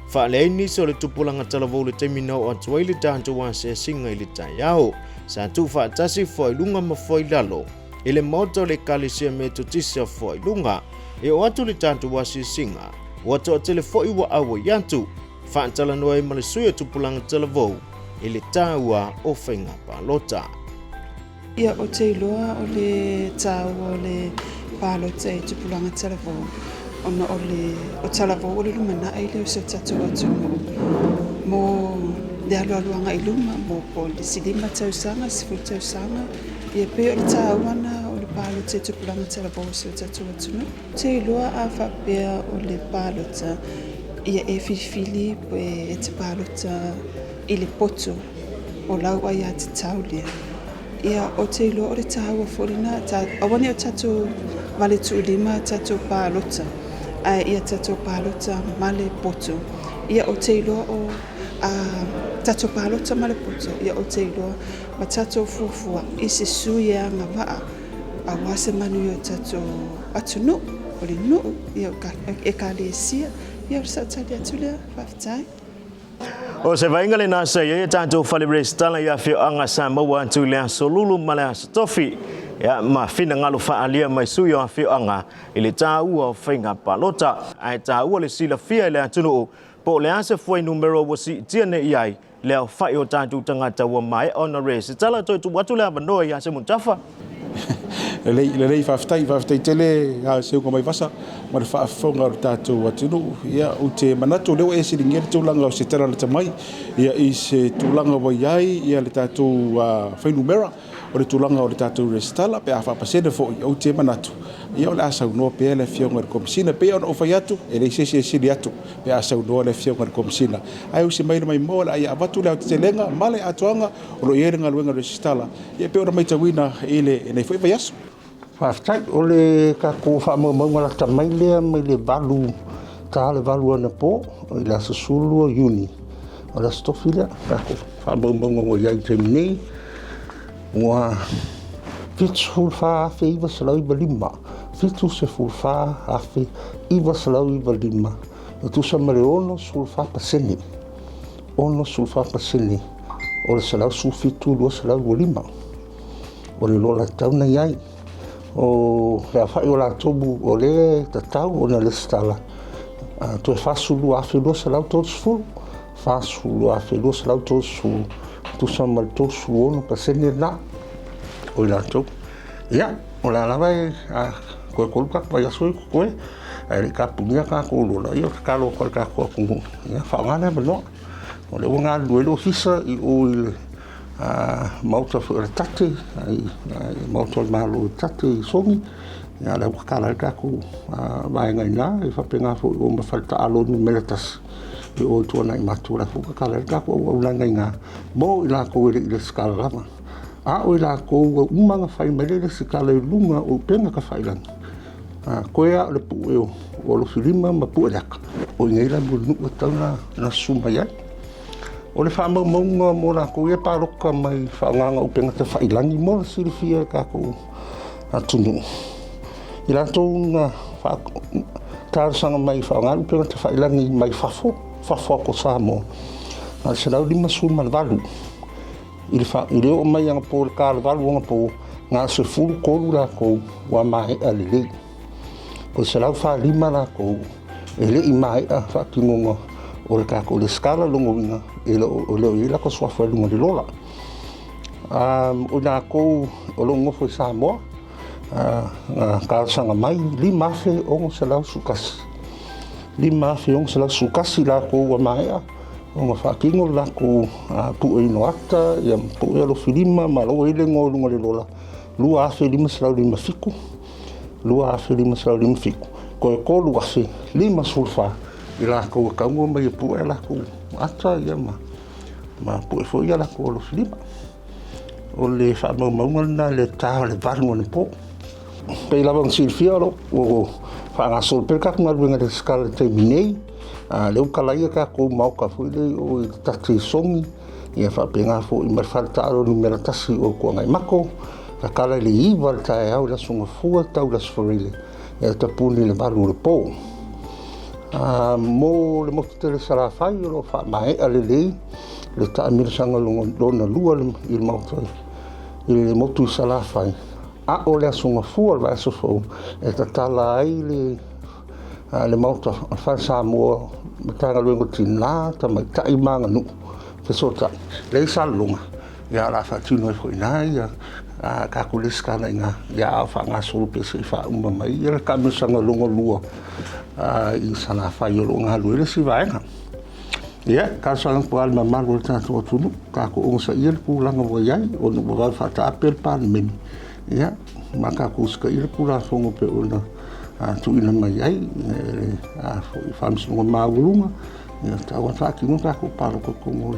Speaker 4: Faaleai nisi o le tupulaga talavou i le taimi na oo atu ai le tatou asiasiga i le taeao. Sa tuufaatasi Fuailuga ma Fuailalo i le maota o le Ekalesia Metotisi a Fuailuga. E oo atu le tatou asiasiga, ua toatele foi ua auai atu. Faatalanoa ai ma le sui o Tupulaga Talavou i le taua o faiga palota.
Speaker 15: Ia, ou te iloa o le taua o le palota i Tupulaga Talavou ona o le o Talavou o le lumanai lea o si o tatou atunuu mo le alualu agai i luma mo po o le isi 5 tausaga, 10 tausaga. Ia pei o le taua lena o le palota i Tupulaga Talavou o si o tatou atunuu. Ou te iloa a faapea o le palota, ia e filifili pe e te palota i le poto o lau aiatatau lea. Ia, ou te iloa o le taua foi lena, aua ne i o tatou vale tuulima a tatou palota, ae ia tatou palota ma le poto. Ia, ou te iloa o a tatou palota ma le poto, ia ou te iloa ma tatou fuafua i se sui e agavaa aua se manuia o tatou atunuu, o le nuu, ia o ekalesia, ia o le saotali atu lea, faafetai.
Speaker 4: O se vaaiga lena sa i ai a tatou fale resitala i afioaga sa maua atu i le Aso Lulu ma le Aso Tofi, ia, ma finagalo faaalia mai sui o afioaga i le taua o faiga palota. Ae taua le silafia e le atunuu po o le a se fuainumera ua siitia nei i ai le aofai o tatou tagata ua maea ona resitala. Toe tuu atu le avanoa ia Semutafa.
Speaker 5: Lelei, lelei, faafetai, faafetai tele a Seuga Maivasa ma le faafofoga o le tatou atunuu. Ia, ou te manatu o lea ua e siligia le tulaga o se tala lata mai, ia, i se tulaga ua i ai ia le tatou fuainumera o le tulaga o le tatou resitala pe a faapasene foi, ou te manatu, ia o le a saunoa pea le Afioga i le Komesina. E pei ona ou fai atu, e leai se isi e sili atu pe a saunoa le Afioga i le Komesina. Ae usi mai le maimoa o le a ia avatu le aotetelega ma le atoaga o lo o i ai le galuega resitala, ia e pei ona matauina i lenei foi vaiaso.
Speaker 8: Faafetai. O le tatou faamaumauga lata mai lea mai le 8 Ta le 8 anapo i le aso 12 Iuni, o le aso tofi lea, tatou faamaumauga ua i ai i le taimi nei, ua 74,995, 74,995, e tusa ma le 64%, 64% o le 117, 225 o le lola e tatau ona i ai. O le aofai o latou o lea e tatau ona resitala, toe 42,230, 42,230, tusa ma le 36% lena o i latou. Ia, o le a lava e toe 3 tatou vaiaso ia totoe, ae le i tapunia tatou lola, ia o le tatalo atu a le tatou atunuu, ia faaaoga le avanoa. O lea ua galulue ai le ofisa i o i le Maota foi o le Tate, Maota o le Malo i Tate i Sogi, ia lea ua tatala ai le tatou vaega i ina, e faapena foi i o ma faletaalo numera 1 i o i Tuanaimato, o la foi ua tatala ai le tatou auaunaga i ina mo i latou e le i resitala lava. A o i latou ua uma ona fai mai le resitala i luga o upega tafailagi, toe lava o le pue o Alofilima ma Pueleata, o i inei la i Mulinuu e tatau ona susu mai ai. O le faamaumauga mo latou ia palota mai faaaogaina upega tafailagi mo le silafia e tatou atunuu. I latou na talosaga mai faaaoga upega tafailagi mai fafo, fafo atu o Samoa, na o le 158. I le, fa, i le oo mai anapo i le ta o le 8 anapo, na o le 13 latou ua maea lelei. O le 145 latou e le i maea faatinoga o le tatou resitala, lona uiga e le o i ai latou suafa i luga o le lola. O i latou o lo o nofo i Samoa, na talosaga mai 5,611. 5,611 latou ua maea ona faatino le latou pueina o ata, ia ma pue alofilima ma la ua i ai le igoa i luga o le lola, 2,557, 2,557, toe 3,054 i latou e tatau ona omai e pue a latou ata ia ma pue foi a latou alofilima. O le faamaumauga lena i le ta o le 8 anapo. Pei lava ona silafia o lo o faagasolo pea le tatou galuega i le resitala i le taimi nei. A lea ua talaia tatou maota foi lea i o i le Tate i Sogi, ia faapena foi ma le fale taalo numera 1 o Tuanaimato. Tatala i le 9 i le taeao i le Aso Gafua tau i le Aso Faraile, ia tapuni i le 8 o le po. Mo le motu tele Salafai, o lo o faamaea lelei le taamilosaga lona lua i le maota i le motu i Salafai, a o le Aso Gafua o le vaiaso fou e tatala ai le maota o le Fale Samoa, Matagaluega o Tina, Tamaitai ma Aganuu, fesootai lea i Salelologa. Ia, o le a faatino ai foi i ina ia tatou resitala i ina, ia a o faagasolo pea se i faauma mai ia le taamilosaga lona lua i Salafai o lo o galulue ai le isi vaega. Ia, talosaga atu lava i le mamalu o le tatou atunuu, tatou onosaia le tulaga ua i ai, ona ua vave faataape le Palemene, ia, ma tatou usitaia le Tulafono e pei ona tuuina mai ai e le Faamasinoga Maualuga, ia, tatau ona faatino tatou palota i totonu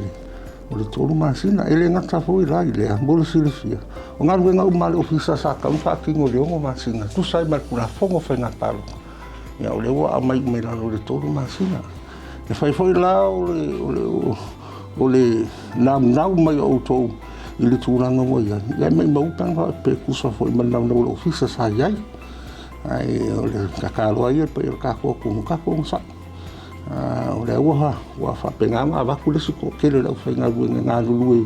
Speaker 8: o le 3 masina. E le gata foi la i lea, mo le silafia, o galuega uma a le Ofisa sa tatau ona faatino i le 6 masina, e tusa ai ma le Tulafono o Faiga Palota, ia, o lea ua aumai uma i lalo o le 3 masina. E fai foi la o le naunau mai o outou i le tulaga ua i ai, ia maumau pe ana faapea e tusa foi ma le naunau o le Ofisa sa i ai. Ae o le tatalo lava ia i le paia o le tatou atunuu, tatou onosai. O lea ua faapena ona avatu le isi toatele o le aufaigaluega e galulue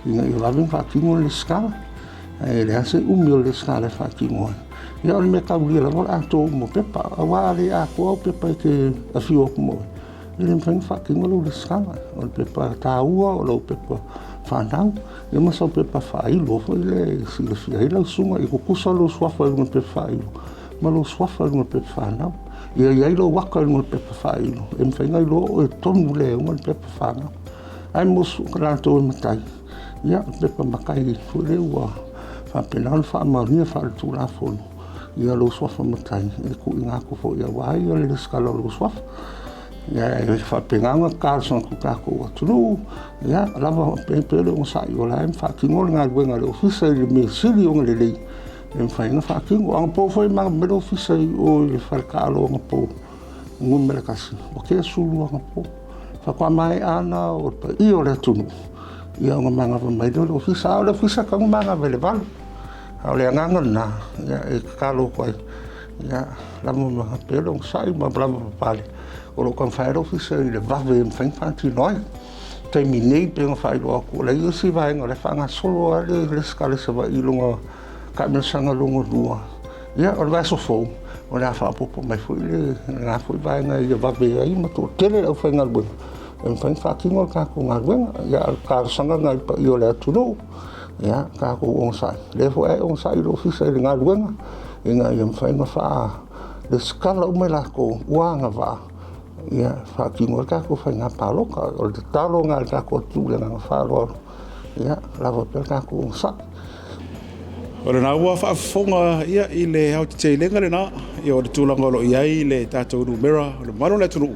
Speaker 8: ina ia vave ona faatino le resitala. Ae leai se umi o le resitala e faatino ai. Ia o le mea taulia lava o le atoa uma o pepa, aua a le atoa au pepa e te afio atu ma oe, e le mafai ona faatino lau resitala. O le pepa taua o lau pepa fanau, ia ma sau pepa faailo foi lea e silafia ai lau susuga, ia tutusa lou suafa i luga o le pepa faailo ma lou suafa i luga o le pepa fanau. Ia i ai lou aka i luga o le pepa faailo, e mafai ona iloa oe tonu le auga le pepa fanau. Ae mo latou e matai, ia, o le pepa matai foi lea ua faapena ona faamaonia faale-tulafono, ia lou suafa matai e tuuina atu foi aua ia le resitala o lou suafa. Ia, e faapena ona talosaga atu i tatou atunuu, ia, lava pea le onosai, o la e faatino le galuega a le Ofisa i le mea sili ona lelei e mafai ona faatino. Anapo foi ma le Ofisa i o i le fale taalo anapo. Nu.1, ua tea 12 agapo. Faatoa maea ana o le paia o le atunuu, ia ona manava mai lea o le ofisa. A o le ofisa e tatau ona manava i le 8. A o le agaga lena, ia, e tatalo atu ai, ia, lava ma pea le onosai ma lava papale, o lo o taumafai lava le ofisa i le vave e mafai ona faatino ai. Taimi nei pei ona faailoa atu, o la e i ai isi vaega o la e faagasolo lava le resitala i Savaii i lona taamilosaga lona lua. Ia, o le vaiaso fou, o le a faaopoopo mai foi lena foi vaega ia vave ai ma toatele le aufaigaluega e mafai ona faatino le tatou galuega. Ia, a o le talosaga lena i le paia o le atunuu, ia, tatou onosai, o lea foi e onosai le ofisa i le galuega ina ia mafai ona faa-resitala uma i latou ua agavaa ia faatino ai le tatou faiga palota. O le tatalo lena i le tatou atunuu i le agaga faaaloalo, ia lava pea le tatou onosai.
Speaker 5: O lena ua faafofoga ia i le aotetelega lena, ia o le tulaga o lo o i ai le tatou numera o le mamalu o le atunuu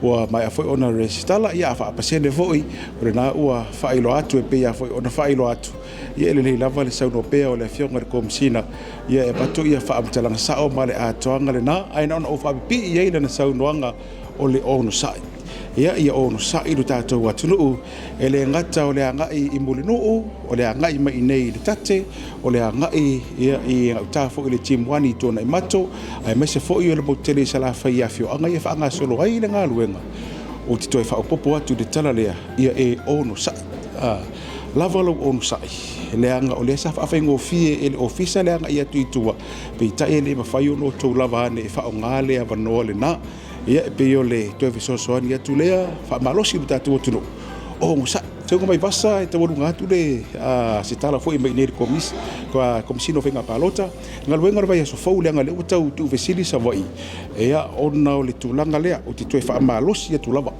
Speaker 5: ua maea foi ona resitala, ia a faapasene foi o lena ua faailoa atu e pei lava foi ona faailoa atu, ia e lelei lava le saunoa pea o le Afioga i le Komesina ia e avatu ia faamatalaga sao ma le atoaga lena, ae na ona ou faapipii i ai lana saunoaga o le onosai. Ia, ia onosai lo tatou atunuu, e le gata o le agai i Mulinuu, o le agai mai i nei i le Tate, o le agai ia, i gauta foi i le Timuani i Tuanaimato, aemaise foi o le motu tele i Salafai i afioaga ia faagasolo ai le galuega. Ou te toe faaopoopo atu i le tala lea, ia e onosai. Lava lou onosai, leaga o lea sa faafaigofie e le ofisa le agai atu i tua, peitai e le mafai ona outou lava ane e faaaoga le avanoa lena. Ia, e pei o le toe fesoasoani atu lea, faamalosi lo tatou atunuu, onosai. Seuga mai vasa e taualuga atu le se tala foi mai i inei i le Komisi, Komesina o Faiga Palota, galuega o le vaiaso fou leaga o lea ua tau tuufesili Savaii, ia, ona o le tulaga lea, ou te toe faamalosi atu lava.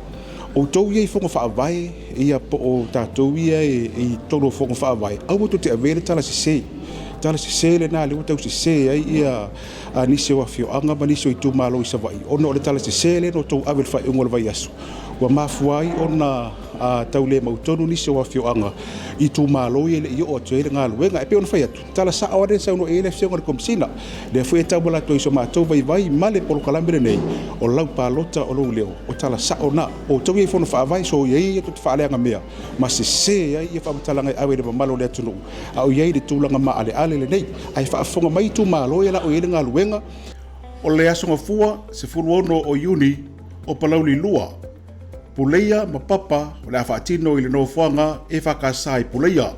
Speaker 5: Outou ia i fono faavae, ia po o tatou ia i totonu o fono faavae, aua tou te avea le tala sese. Tala sese lena lea ua tau sese ai ia nisi o afioaga ma nisi o itumalo i Savaii, ona o le tala sese lea na outou ave i le faaiuga o le vaiaso, ua mafua ai ona tau le mautonu nisi o afioaga i itumalo ia e le i oo atu ai le galuega. E pei ona fai atu, tala sao lava lea na saunoa i ai le Afioga i le Komesina, lea foi e taumala atu ai i so matou vaivai ma le polokalame lenei o lau palota o lou leo, o tala sao na. O outou ia i fono faavae, soia ia tou te faaleaga mea ma sese ai ia faamatalaga e ave i le mamalu o le atunuu, a o i ai le tulaga maaleale lenei. Ae faafofoga mai itumalo ia la o i ai le galuega. O le Aso Gafua 16 o Iuni o Palauli 2, Puleia ma Papa o le a faatino i le nofoaga EFKS i Puleia.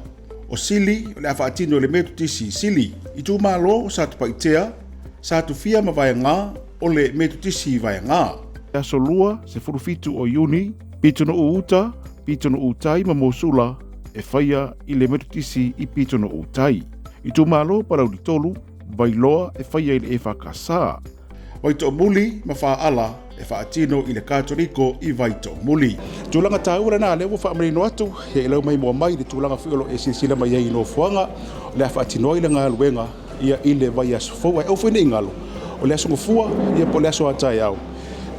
Speaker 5: O Sili o le a faatino i le Metotisi i Sili. Itumalo o Satupaitea, Satufia ma Vaegā o le Metotisi i Vaegā. Aso Lua 17 o Iuni, Pitonuu Uta, Pitonuu Tai ma Mosula e faia i le Metotisi i Pitonuu Tai. Itumalo Palauli 3, Vailoa e faia i le EFKS. Vaitoomuli ma Faaala e faatino i le Katoliko i Vaitoomuli. Tulaga taua lena lea ua faamanino atu e lau maimoa mai le tulaga foi o lo o e silasila mai ai i nofoaga o le a faatino ai le galuega ia i le vaiaso fou. Ae aua foi ne i galo, o le aso Gafua ia po o le aso a taeao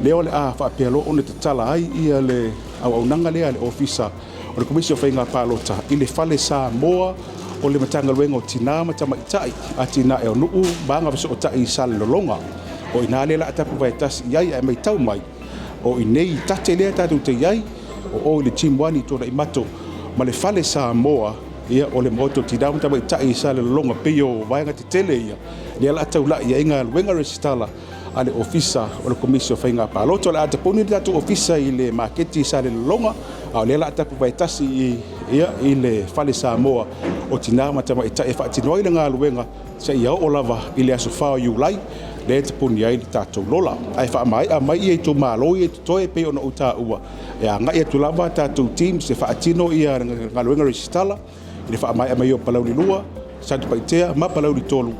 Speaker 5: lea o le a faapea loa ona tatala ai ia le auaunaga lea a le Ofisa o le Komisi o Faiga Palota i le Fale Samoa o le Matagaluega o Tina ma Tamaitai, Atinae o Nuu ma Agafesootai i Salelologa. O i ina lea la a tapu vaetasi i ai, ae matau mai, o i nei i tate lea tatou te i ai, o o i le Timuani i Tuanaimato ma le Fale Samoa, ia, o le Maota o Tina ma Tamaitai i Salelologa, pei o vaega tetele ia, lea la a taulai i ai galuega resitala a le Ofisa o le Komisi o Faiga Palota. O le a tapuni le tatou ofisa i le maketi i Salelologa, a o lea la a tapu vaetasi i, ia, i le Fale Samoa o Tina ma Tamaitai e faatino ai le galuega seia oo lava i le aso 4 o Iulai, lea e tapuni ai le tatou lola. Ae faamaea mai ia itumalo ia e totoe e pei ona ou taua, e agai atu lava tatou teams e faatino ia galuega resitala i le faamaea mai o Palauli 2, Satupaitea ma Palauli 3,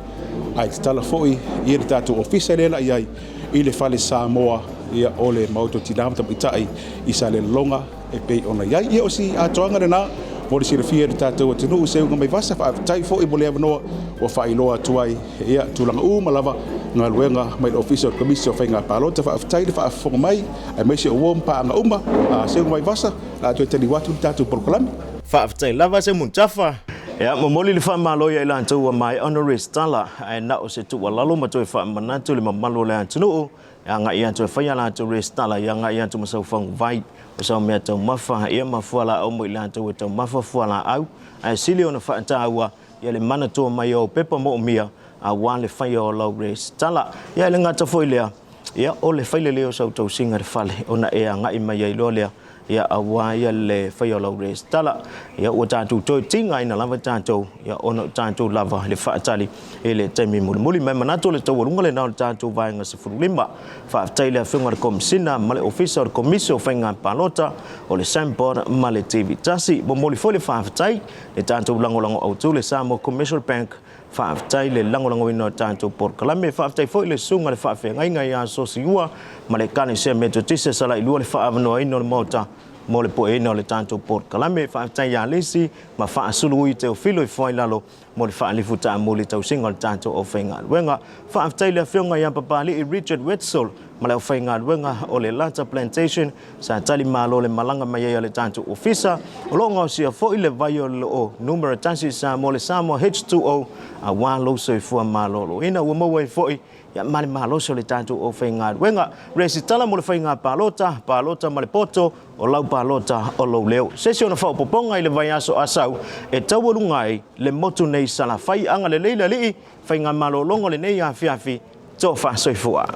Speaker 5: ae tatala foi ia le tatou ofisa lea la i ai i le Fale Samoa ia o le Maota o Tina ma Tamaitai i Salelologa e pei ona i ai. Ia o si atoaga lena mo le silafia e le tatou atunuu seuga mai vasa. Faafetai foi mo le avanoa ua faailoa atu ai ia tulaga uma lava galuega mai le Ofisa o le Komisi o Faiga Palota. Faafetai le faafofoga mai aemaise o uo ma paaga uma seuga mai vasa la a toe taliu atu le tatou polokalame.
Speaker 4: Faafetai lava se Mutafa. Ia, momoli le faamalo ia i latou ua maea ona resitala, ae na o se tuualalo ma toe faamanatu i le mamalu o le atunuu, E agai atu e fai a latou resitala, e agai atu ma sau faguvai, o sau meataumafa, ia ma fualaau mo i latou e taumafa fualaau, ae sili ona faataua, ia le manatua mai o au pepa moomia, aua le faia o lau resitala. Ia e le gata foi i lea, ia o le failelei o sau tausiga i le fale, ona e agai mai ai loa lea, ia aua ia le faia o lau resitala. Ia ua tatou toe tigaina lava tatou, ia ona o tatou lava le faatali i le taimi mulimuli. Ma e manatu o le taualuga lena o le tatou vaega 15. Faafetai i le Afioga i le Komesina ma le Ofisa o le Komisi o Faiga Palota o le SAMBOD ma le TV1. Momoli foi le faafetai le tatou lagolago autu le Samoa Commercial Bank. Faafetai le lagolagoina o tatou polokalame. Faafetai foi le susuga i le faafeagaiga ia Sosiua ma le Ekalesia Metotisi Salailua le faaavanoaina o le Maota mo le pueina o le tatou polokalame. Faafetai ia Lisi ma Faasuluui Teofilo i Fuailalo mo le faalifu taamuli i tausiga o le tatou aufaigaluega. Faafetai i le Afioga ia Papalii Richard Wetzel ma le aufaigaluega o le Lata Plantation sa tali malo le malaga mai ai a le tatou ofisa. O lo o gaosia foi le vai o lo o numera tasi i Samoa, le Samoa H2O, aua lou soifua maloloina. Ua maua ai foi ia ma le malosi o le tatou aufaigaluega. Resitala mo le faiga palota, palota ma le poto, o lau palota o lou leo. Se isi ona faaopoopoga i le vaiaso Asau e taualuga ai le motu nei Salafai. Agalelei le Alii, faiga malologa o lenei afiafi, tofa soifua.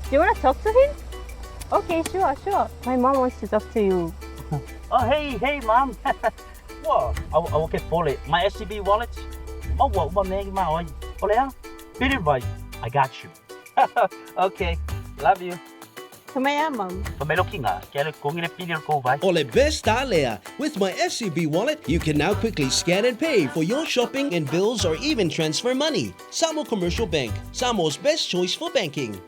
Speaker 2: Do you want to talk to him? Okay, sure, sure. My mom wants to talk to you.
Speaker 1: Oh, hey, hey, mom. Whoa, aua ke pole. My SCB wallet. Maua uma mea i ma oi. O le a? Piri vai. I got you. Okay, love you.
Speaker 3: O le best lea. With my SCB wallet, you can now quickly scan and pay for your shopping and bills or even transfer money. Samoa Commercial Bank, Samoa's best choice for banking.